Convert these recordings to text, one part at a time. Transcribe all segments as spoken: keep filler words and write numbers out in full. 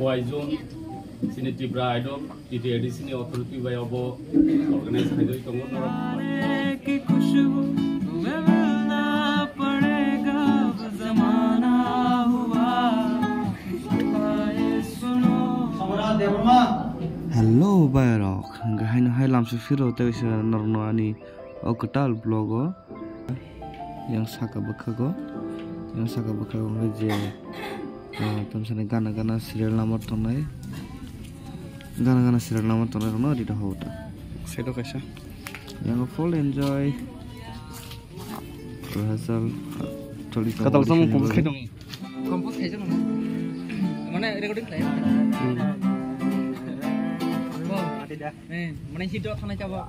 Khowai Zone, chini Tripura Idol, T T A D C ni authority bai obo organize khaidoi tongo norok. Hello, bayarok. Hwnkhe haino hai lamsok phiro tei se norokno ani o kwtal vlog o. Yang saka bwkhago, yang saka bwkhago hwnkhe je, ah, tamsani gana gana serial number tongnai, gana gana serial number tongnai rokno rida hota. Sedo kaisa. Yang full enjoy. Rehearsal, ah, choli tongo. Katal samung audition compose ni khai bagwi. Compose khaijak nang. Mane recording khlai. Hmm. Oh. Eh, mane hit o thanai chabo.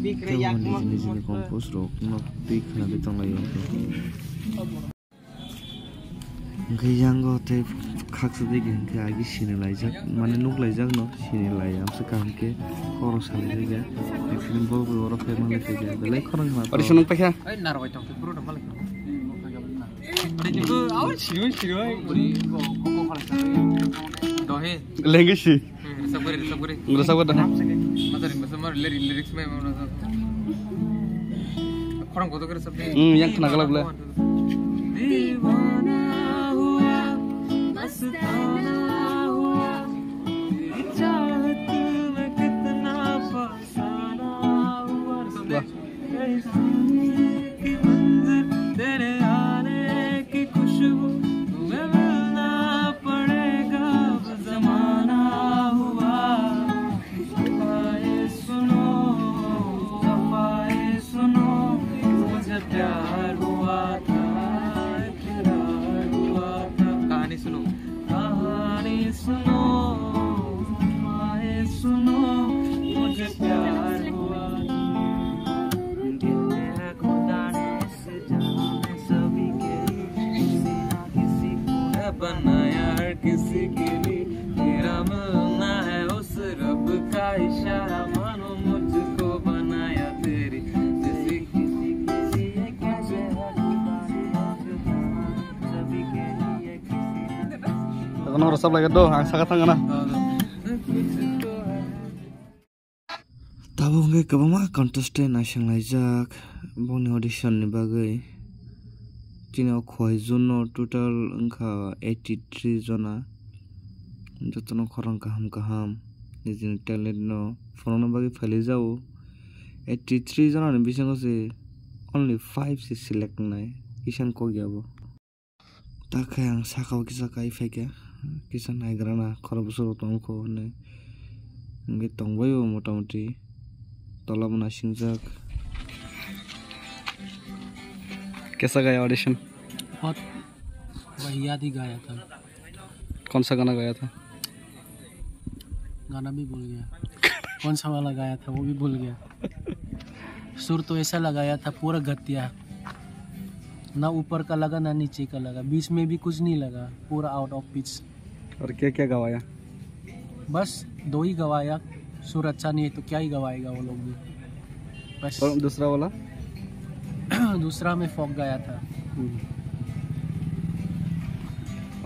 Tei bo niji nijini compose rok no twi khwlaiwi tonglaio. Hwnkhe yango tei khaksa digi hwnkhe agi sini laijak, mane nuk laijak no sini lai amsa kaham khe khoro salai jagya. Actually bo bo oro khe malai khe belai khorang ma. Ori sunung paikha. Ai narwai tong khe bro dong malai. Ori jingbo aw sini sini. Ori ko ko ko khala. Dohe. Lengisi. Resap guri, resap guri. Resap guri. Masa ring masa mar lyrics mai mau nasa. Khorang kotor kere sab. Hmm, yang kena galak bela. दीवाना हुआ, मस्ताना हुआ, तेरी चाहत में कितना फसाना हुआ। वाह। तेरे आने की खुशबू, तुम्हें मिलना पड़ेगा, अब जमाना हुआ। सफाई सुनो, सफाई सुनो, मुझे प्यार हुआ था, इकरार हुआ था। कहानी सुनो। कहानी सुनो, सफाई सुनो, मुझे प्यार हुआ था। खुदा ने सभी के लिए किसी ना किसी को है बनाया, हर किसी के लिए तेरा मिलना है उस रब का इशारा, मानो मुझको बनाया तेरी जैसी किसी के लिए कैसे है खुदा ने सभी के लिए किसी ना किसी को। Eko noro sab lagi do, ang saka thang na. Tabuk hwnkhe kwbangma contestant naisinglaijak boni audition ni bagwi. Chini o Khowai Zone no total wngkha eighty three jona. Jotono khorang kaham kaham nijini talent no phunukna bagwi phailaijago. Eighty three jona ni bisingo se only five se select wngnai, kisa ni kok ya bo. Ta khe ang saka o kisa kai phaikha, kisa naigrana khorokbwswk rok tongkho hinwi. Hwnkhe tongbaio motamoti, tola bo nasingjak. Kaisa gaya audition? बहुत वाहियात ही गाया था। कौन सा गाना गाया था? गाना भी भूल गया। कौन सा वाला गाया था, वो भी भूल गया। सुर तो ऐसा लगाया था, पूरा गत्या। ना ऊपर का लगा, ना नीचे का लगा, बीच में भी कुछ नहीं लगा, पूरा out of pitch। और क्या क्या गवाया? बस दो ही गवाया, सुर अच्छा नहीं है तो क्या ही गवाएगा वो लोग भी। बस। और दूसरा वाला? दूसरा में फॉग गाया था। हम्म।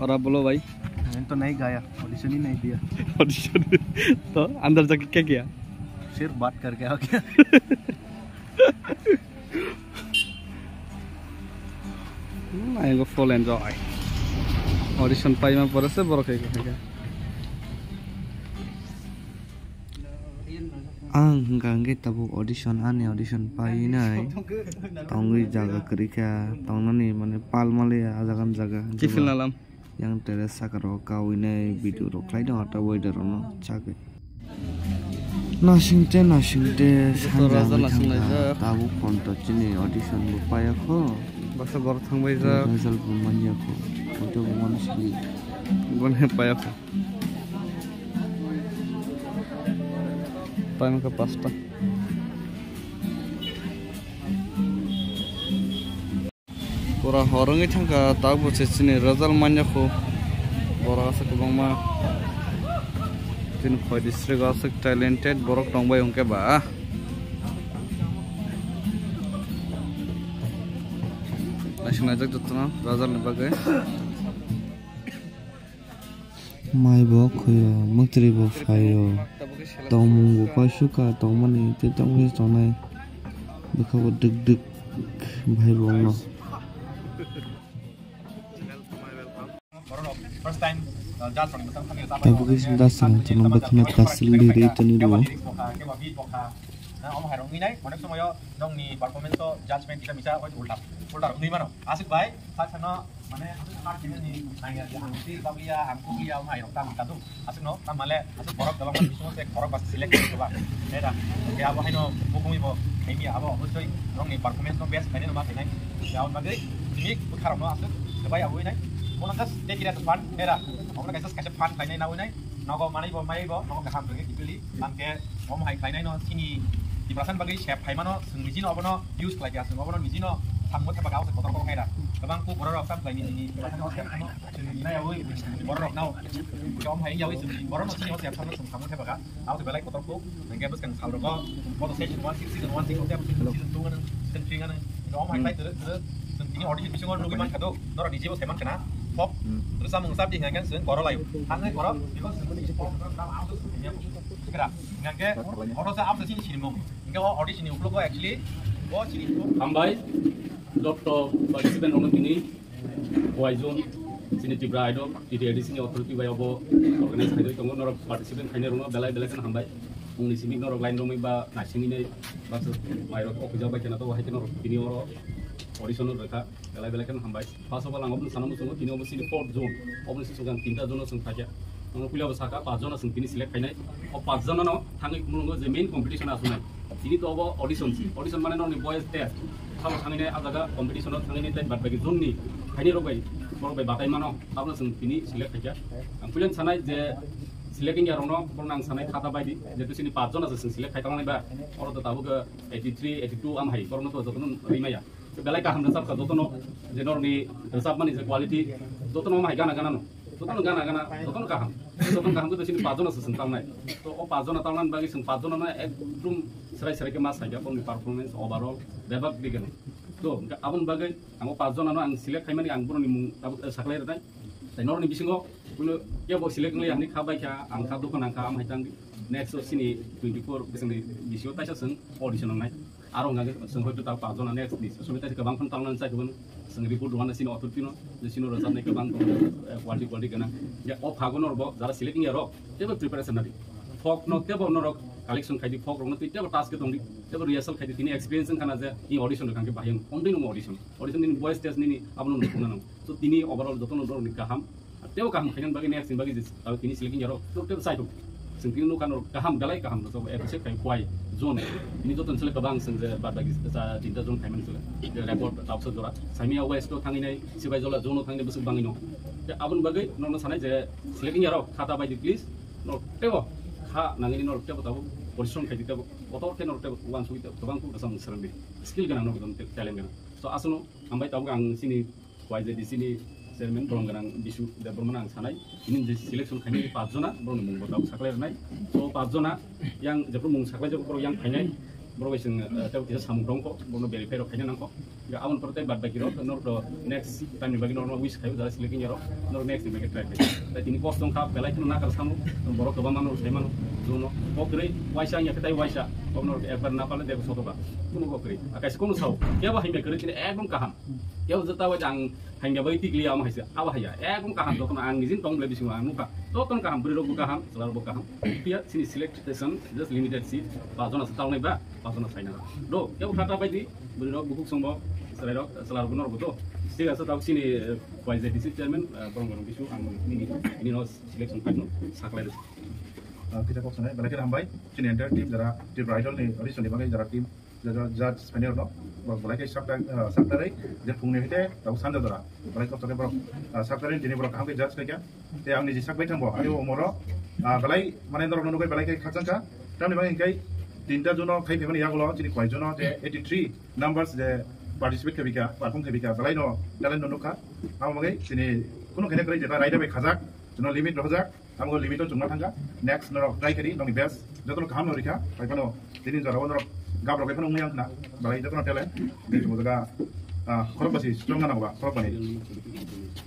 और आप बोलो भाई। मैंने तो नहीं गाया, ऑडिशन ही नहीं दिया। ऑडिशन तो अंदर जाके क्या किया? सिर्फ बात करके आ गया। Hmm, I go full enjoy. Audition paima pore se borok hai hai. Ang hwnkha hwnkhe tabuk audition, ani audition painai tongwi jaga kwrwi kha, tongnani mane pal maliya ah jaga ni jaga. Kifilna lam. Yang tere saka rok kawinai video rok khlai tongo ta weather rok no chagwi. Nasing te nasing te sanja wngwi thangkha, tabuk phone to chini audition bo paiya kho. Baksa borok thangbai jak. Result bo manya kho. Photo bo mano sili. Boni paiya kho. Time khe pasta. Pura hor wngwi thangkha, tabuk se chini result manya kho. Borok aswk kwbangma. Chini Khowai district o aswk talented borok tongbai hwnkhe ba. Naising naijak jotono result ni bagwi. Mai bo khoyo, mwktwi bo phaio, tongmung bo paisuka tongmani tei tongwi tongnai bwkha bo dwk dwk bhai bo wngno. First time, uh, judge rokni bwskango thangwi Tabuk khe das rang chwng bwkhano tasil di ri toni rwo. Omo hai rok wngwi nai, onek somoyo nokni performance o judgment kisa misa hoi ulta, ulta rok wngwi mano. Aswk bai, sak sakno, mane, hard khe nini nangya, ang twi bagwi ya, ang kugwi ya, omo hai rok tamo kadu. Aswkno, tamo le, aswk borok kwbangma bisingo se borok ba select khe ba. Era, khe abo haino bukungwi bo, khaimi abo, obosoi, rokni performance no best khainai no ma khainai. Khe abo bagwi, tini bwkha rokno aswk, kwbai abwi nai. Bono just take it as a fun, era, omo kaisa, kaisa fun khainai na wi nai. Nogo manwi bo, mai bo, nogo kaham khe kipili. Ang khe, omo hai khainai no, sini, Tiprasa ni bagwi sep phaimano, chwng nijino obono use khlai kha, chwng obono nijino samung thepa kha, o se kotor kok khaira. Kwbang kuk borok rok tam khlaini nini, Tiprasa ni o sep phano, chwng nini nai oi, borok rok nao. Khe omo hai yawi chwng nini borok no sini o sep phano chwng samung thepa kha, abo se belai kotor kuk, hingke bwskang sal rogo, boto season one six, season one six, season two ano, season three ano, khe omo hai khlai twerek twerek, chwng tini audition bisingo nugwi man kha do, norok nijebo sai man khana, pop, rwchapmung chap di hingke chwng koro laio. Ang khe koro, because chwng tini pop, rwchapmung chap di hingke, Hingke, oro sa abse chini sinimung. Hingke o audition ni uklogo actually, o chini hambai, joto participant rokno tini, Waizon, chini Tripura Idol, T T A D C ni authority bai obo organize khaidoi tongo, norok participant khainai rokno belai belai kheno hambai. Mungni simi norok line romwi ba naisingwi nai, ba mairok okijak bai kheno to, hai kheno tini oro audition no rwkha, belai belai kheno hambai. First of all, ang obono sana muchungo, tini obo chini fourth zone. Obono se chwng tinta zone o chwng phaikha. Ang puila bo saka, pas jona chwng tini select khainai. O pas jona no thangwi kumulungo je main competition aswnai. Tini to obo audition si. Audition mane nokni voice test. Sabo thangwi nai a jaga competition o thangwi nai tei bad baki zone ni khainai rok bai, borok bai batai mano. Abono chwng tini select khaikha. Ang puila sanai je selecting ya rokno, borokno ang sanai khata bai di. Jeto chini pas jona se chwng select khai tangnai ba. Oro to tabuk eighty three, eighty two am hai. Borokno to jotono rimaya. Belai kaham rwchapkha jotono, je norokni rwchapmani je quality, jotono omo hai gana gana no, jotono gana gana, jotono kaham, jotono kaham khe chini pas jona se chwng tangnai. To o pas jona tangnani bagwi chwng pas jona no ekdom serai serai khe ma saikha, boni performance overall bebak digeno. To hwnkhe aboni bagwi ang o pas jona no ang select khaimani ang boroni mung tabuk, eh, saklai rwnai. Tai norokni bisingo kuno kebo select wngya hinwi kha bai kha, ang kha dukha nang kha, am hai tang di. Next o chini twenty four bwswkni bisio taisa chwng audition wngnai. Aro hwnka khe chwng hoito ta pas jona next ni somoi taisa kwbang phano talna chai kwbang chwng report rwna chini authority no je chini rwchapnai kwbang tong, eh, quality quality gwnang. Ya o phago norok bo jara select wngya rok tebo preparation nadi. Folk no tebo norok collection khai di, folk rok no tei tebo task khe tong di, tebo rehearsal khai di, tini experience wngkha na je i audition rwkha khe bahai wng, only nung audition. Audition nini voice test nini abono nung khungna nang. So tini overall jotono norok ni kaham. Tebo kaham khainani bagwi next ni bagwi je tini select wngya rok norok tebo chai thung. Chwng tini nukha norok kaham belai kaham rwchapwi appreciate khai kwai zone. Tini joto ni select kwbang chwng je bad bagi cha tinta zone khaimani select. Je record tabsa jora. Saimia west o thangwi nai, Sibai Jola zone o thangwi nai bwswk bangwi no. Te aboni bagwi norokno sanai je select wngya rok khata bai di please. Norok tebo kha nangini norok tebo tabuk porishrom khai di tebo. Kotor khe norok tebo uansugwi tebo kwbang kuk rwchapmung swrwng di. Skill gwnang norok talent gwnang. So aswkno hambai tabuk ang chini Y Z D C ni chairman borom gwnang Bisu Debbarma no ang sanai, tini je selection khainai pas jona borokni mung bo tabuk saklai rwnai. So pas jona yang jephru mung saklai jago borok yang phainai, borok bai chwng, eh, tebo kisa samung tongkho, borokno verify rok khaina nangkho. Ya aboni pore tei bad baki rok norok to next time ni bagwi norok wish khaio jara select wngya rok norok next ni bagwi try khai. Tai tini kosto wngkha belai kheno nakar samo borok kwbangma norok sai mano jono kok kwrwi waisa wngya khe tai waisa kok norok ekbar na pale debo sotoba kuno kok kwrwi akaisa kuno sao kebo hamya kwrwi tini ekdom kaham. Kebo jota bai ang hangya bai tikli ama haise abo haya ekdom kaham jotono ang nijin tong bole bisingo ang nukha jotono kaham bwrwi rok bo kaham chwla rok bo kaham. Phiya chini selection just limited seat pa jona se talnai ba pa jona saina do kebo khata bai di bwrwi rok bukhuk songbo chwla rok chwla rok norok bo do. Thik ase tabuk chini, eh, Y Z D C chairman, eh, borong borong bisu ang nini nini no selection paino saklai rw. Ah, kita kok sanai belai khe hambai chini entire team jara Tripura Idol ni audition ni bagwi jara team judge panel no borok belai khe sakta, ah, saktarwi je phungni hite tabuk sanja jora belai kosto khe borok, ah, saktarwi tini borok kaham khe judge khaikha. Tei ang niji sakbai thangbo ani o umoro, ah, belai mane norok no nugwi belai khe khakchangkha. Tamni bagwi hinkhe tinta jono khai phaimani yagulo chini koi jono je eighty three numbers je participate khaibikha, perform khaibikha belai no talent no nukha. Abo bagwi chini kunu khaina kwrwi jeta raida bai khajak, jono limit rohojak. Amo limit o chwngma thangkha. Next norok try kari nokni best. Jotono kaham no rikha. Pai phano tini jora o norok gab rok bai phano wngya wngkha na. Belai jotono talent. Tini chwng jaga Ah, khorok basi strong na ba, khorok bani.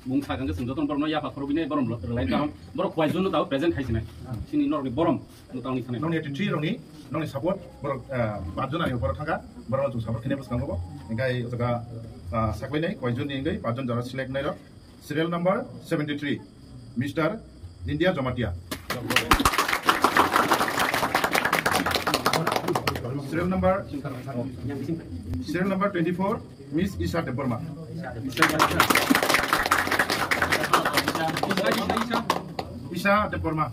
Mung sakang ke sung joton borok no yapha khorok bini borom lo, relai karon borok kwai jon no tao present khai sinai. Sini norok ni borom no tao ni sanai. Nong ni three rong ni, nong ni support borok, ah, pach jon ani borok thangka, borok no chung support kine bwskango bo. Engkai o jaga, ah, saklai nai kwai jon ni engkai pach jon jara select nai rok. Serial number seventy three, Mister India Jamatia. Serial number, serial number twenty four, Miss Isha Debbarma. Isha Debbarma.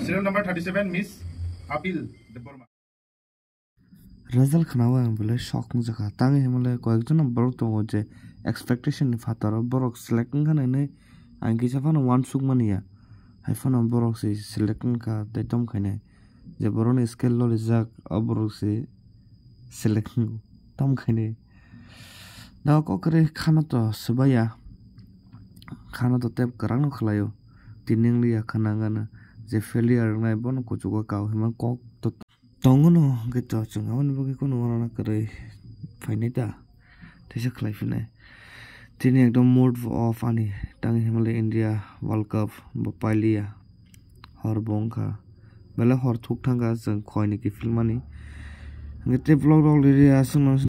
Serial number thirty seven, Miss Apil Debbarma. Result khnaui ang belai shock wngjakha. Tangwi himlai koyekjon borok tongo je expectation ni phataro borok select wngkha hinwi ang kisa phano uansuk manya. Hai phano borok se select wngkha tei tom khainai. Je borokni skill lolijak o borok se select wngkha tom khainai. Da kok kwrwi khano to swbaiya. Khano to tep kwrang no khlaio. Tini wngliya khana gana je failure wngnai bono kuchugo kao hima kok to Tongo no, hwnkhe to chwng aboni bagwi kunu uanana kwrwi phainai ta, teisa khlai phinai. Tini ekdom mood off ani, tang himlai India World Cup bo pailiya. Hor bo wngkha, belai hor thuk thangkha chwng khoi ni kiphilmani. Hwnkhe tei vlog rok liriya aswkno.